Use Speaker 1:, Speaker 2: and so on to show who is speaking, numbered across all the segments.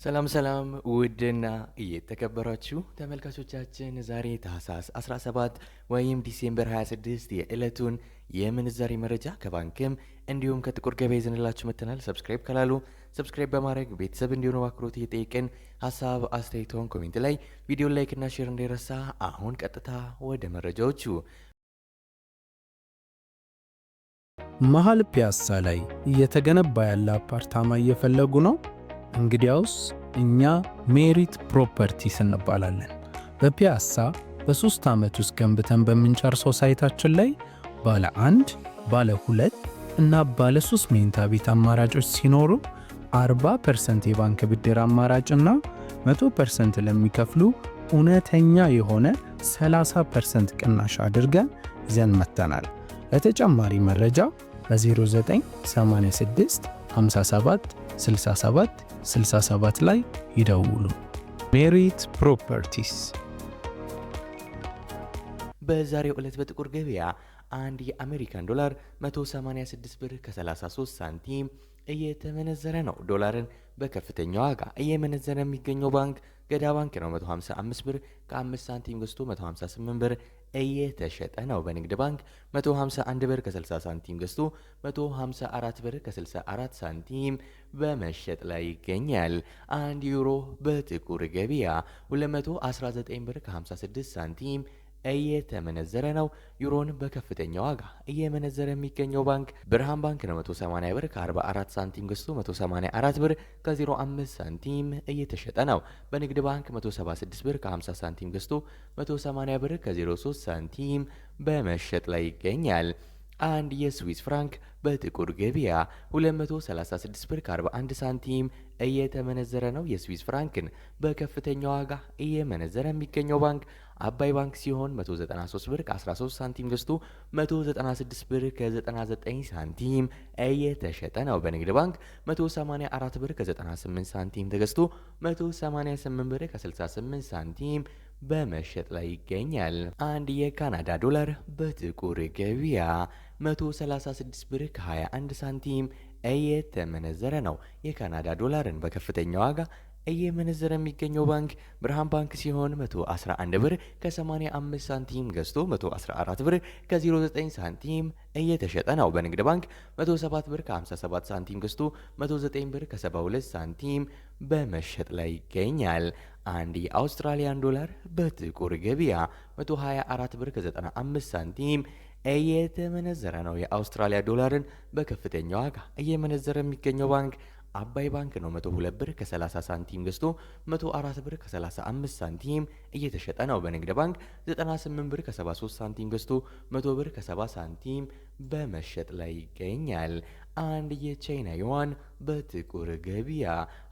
Speaker 1: ሰላም ሰላም ውድና እየተከበራችሁ ተመልካቾቻችን፣ ዛሬ ታህሳስ 17 ወይም December 26 የዕለቱን የምንዛሬ መረጃ ከባንክም እንዲሁም ከጥቁር ገበያ ይዘንላችሁ መጥተናል። Subscribe ካላሉ subscribe በማድረግ ቤተሰብ እንዲሆኑ በአክብሮት እየጠየቅን፣ ሀሳብ አስተያየቶን comment ላይ፣ ቪዲዮ like ና share እንዳይረሳ። አሁን ቀጥታ ወደ መረጃዎቹ።
Speaker 2: መሃል ፒያሳ ላይ እየተገነባ ያለ አፓርታማ እየፈለጉ ነው? እንግዲያውስ እኛ ሜሪት ፕሮፐርቲስ እንባላለን። በፒያሳ በ3 ዓመት ውስጥ ገንብተን በምንጨርሰው site ኣችን ላይ ባለ 1፣ ባለ 2 እና ባለ 3 መኝታ ቤት አማራጮች ሲኖሩ፣ 40% የባንክ ብድር አማራጭና 100% ለሚከፍሉ እውነተኛ የሆነ 30% ቅናሽ አድርገን ይዘን መጥተናል። ለተጨማሪ መረጃ በ0986 57 67 67 ላይ ይደውሉ። ሜሪት ፕሮፐርቲስ።
Speaker 1: በዛሬው ዕለት በጥቁር ገበያ አንድ የአሜሪካን ዶላር 186 ብር ከ33 ሳንቲም እየተመነዘረ ነው። ዶላርን በከፍተኛ ዋጋ እየመነዘረ የሚገኘው ባንክ ገዳ ባንክ ነው። 155 ብር ከ5 ሳንቲም ገዝቶ 158 ብር እየተሸጠ ነው። በንግድ ባንክ 151 ብር ከ60 ሳንቲም ገዝቶ 154 ብር ከ64 ሳንቲም በመሸጥ ላይ ይገኛል። አንድ ዩሮ በጥቁር ገበያ 219 ብር ከ56 ሳንቲም እየተመነዘረ ነው። ዩሮን በከፍተኛ ዋጋ እየመነዘረ የሚገኘው ባንክ ብርሃን ባንክ ነው። 180 ብር ከ44 ሳንቲም ገዝቶ 184 ብር ከ05 ሳንቲም እየተሸጠ ነው። በንግድ ባንክ 176 ብር ከ50ሳንቲም ገዝቶ 180 ብር ከ03 ሳንቲም በመሸጥ ላይ ይገኛል። አንድ የስዊስ ፍራንክ በጥቁር ገበያ 236 ብር ከ41 ሳንቲም እየተመነዘረ ነው። የስዊስ ፍራንክን በከፍተኛ ዋጋ እየመነዘረ የሚገኘው ባንክ አባይ ባንክ ሲሆን፣ 193 ብር ከ13 ሳንቲም ገዝቶ 196 ብር ከ99 ሳንቲም እየተሸጠ ነው። በንግድ ባንክ 184 ብር ከ98 ሳንቲም ተገዝቶ 188 ብር ከ68 ሳንቲም በመሸጥ ላይ ይገኛል። አንድ የካናዳ ዶላር በጥቁር ገበያ 136 ብር ከ21 ሳንቲም እየተመነዘረ ነው። የካናዳ ዶላርን በከፍተኛ ዋጋ እየመነዘረ የሚገኘው ባንክ ብርሃን ባንክ ሲሆን፣ 111 ብር ከ85 ሳንቲም ገዝቶ 114 ብር ከ09 ሳንቲም እየተሸጠ ነው። በንግድ ባንክ 107 ብር ከ57 ሳንቲም ገዝቶ 109 ብር ከ72 ሳንቲም በመሸጥ ላይ ይገኛል። አንድ የአውስትራሊያን ዶላር በጥቁር ገበያ 124 ብር ከ95 ሳንቲም እየተመነዘረ ነው። የአውስትራሊያ ዶላርን በከፍተኛ ዋጋ እየመነዘረ የሚገኘው ባንክ አባይ ባንክ ነው። 102 ብር ከ30 ሳንቲም ገዝቶ 104 ብር ከ35 ሳንቲም እየተሸጠ ነው። በንግድ ባንክ 98 ብር ከ73 ሳንቲም ገዝቶ 100 ብር ከ70 ሳንቲም በመሸጥ ላይ ይገኛል። አንድ የቻይና ዩዋን በጥቁር ገበያ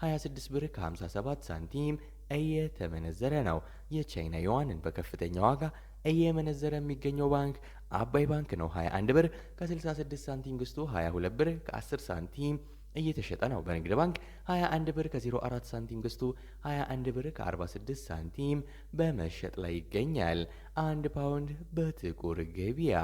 Speaker 1: 26 ብር ከ57 ሳንቲም እየተመነዘረ ነው። የቻይና ዩዋንን በከፍተኛ ዋጋ እየመነዘረ የሚገኘው ባንክ አባይ ባንክ ነው። 21 ብር ከ66 ሳንቲም ገዝቶ 22 ብር ከ10 ሳንቲም እየተሸጠ ነው። በንግድ ባንክ 21 ብር ከ04 ሳንቲም ገዝቶ 21 ብር ከ46 ሳንቲም በመሸጥ ላይ ይገኛል። አንድ ፓውንድ በጥቁር ገበያ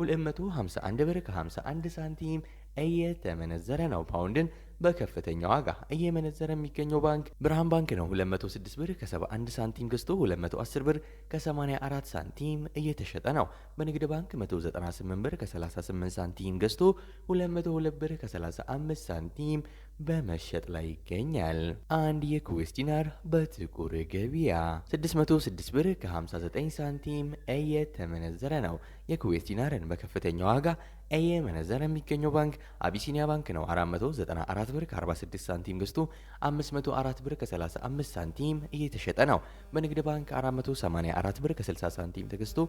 Speaker 1: 251 ብር ከ51 ሳንቲም እየተመነዘረ ነው። ፓውንድን በከፍተኛ ዋጋ እየመነዘረ የሚገኘው ባንክ ብርሃን ባንክ ነው። 206 ብር ከ71 ሳንቲም ገዝቶ 210 ብር ከ84 ሳንቲም እየተሸጠ ነው። በንግድ ባንክ 198 ብር ከ38 ሳንቲም ገዝቶ 202 ብር ከ35 ሳንቲም በመሸጥ ላይ ይገኛል። አንድ የኩዌት ዲናር በጥቁር ገበያ 606 ብር ከ59 ሳንቲም እየተመነዘረ ነው። የኩዌት ዲናርን በከፍተኛ ዋጋ እየመነዘረ የሚገኘው ባንክ አቢሲኒያ ባንክ ነው። 494 ብር ከ46 ሳንቲም ገዝቶ 504 ብር ከ35 ሳንቲም እየተሸጠ ነው። በንግድ ባንክ 484 ብር ከ60 ሳንቲም ተገዝቶ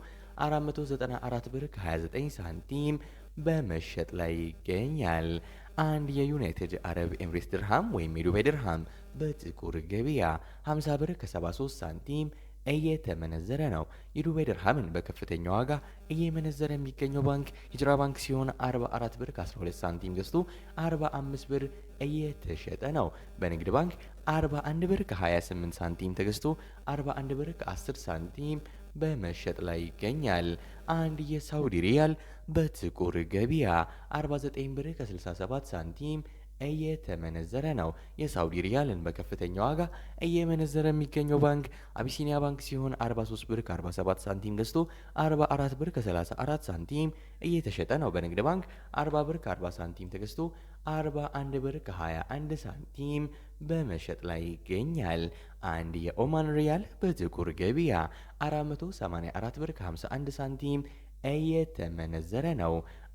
Speaker 1: 494 ብር ከ29 ሳንቲም በመሸጥ ላይ ይገኛል። አንድ የዩናይትድ አረብ ኤምሬትስ ድርሃም ወይም የዱባይ ድርሃም በጥቁር ገበያ 50 ብር ከ73 ሳንቲም እየተመነዘረ ነው። የዱባይ ድርሃምን በከፍተኛ ዋጋ እየመነዘረ የሚገኘው ባንክ ሂጅራ ባንክ ሲሆን፣ 44 ብር ከ12 ሳንቲም ገዝቶ 45 ብር እየተሸጠ ነው። በንግድ ባንክ 41 ብር ከ28 ሳንቲም ተገዝቶ 41 ብር ከ10 ሳንቲም በመሸጥ ላይ ይገኛል። አንድ የሳውዲ ሪያል በጥቁር ገበያ 49 ብር ከ67 ሳንቲም እየተመነዘረ ነው። የሳውዲ ሪያልን በከፍተኛ ዋጋ እየመነዘረ የሚገኘው ባንክ አቢሲኒያ ባንክ ሲሆን 43 ብር ከ47 ሳንቲም ገዝቶ 44 ብር ከ34 ሳንቲም እየተሸጠ ነው። በንግድ ባንክ 40 ብር ከ40 ሳንቲም ተገዝቶ 41 ብር ከ21 ሳንቲም በመሸጥ ላይ ይገኛል። አንድ የኦማን ሪያል በጥቁር ገበያ 484 ብር ከ51 ሳንቲም እየተመነዘረ ነው።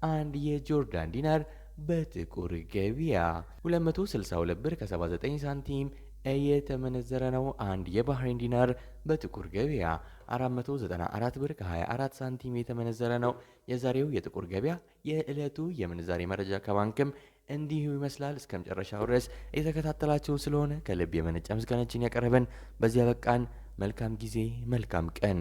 Speaker 1: አንድ የጆርዳን ዲናር በጥቁር ገበያ 262 ብር ከ79 ሳንቲም እየተመነዘረ ነው። አንድ የባህሬን ዲናር በጥቁር ገበያ 494 ብር ከ24 ሳንቲም የተመነዘረ ነው። የዛሬው የጥቁር ገበያ የዕለቱ የምንዛሬ መረጃ ከባንክም እንዲሁ ይመስላል። እስከ መጨረሻው ድረስ የተከታተላችሁ ስለሆነ ከልብ የመነጨ ምስጋናችን ያቀረበን በዚያ በቃን። መልካም ጊዜ፣ መልካም ቀን።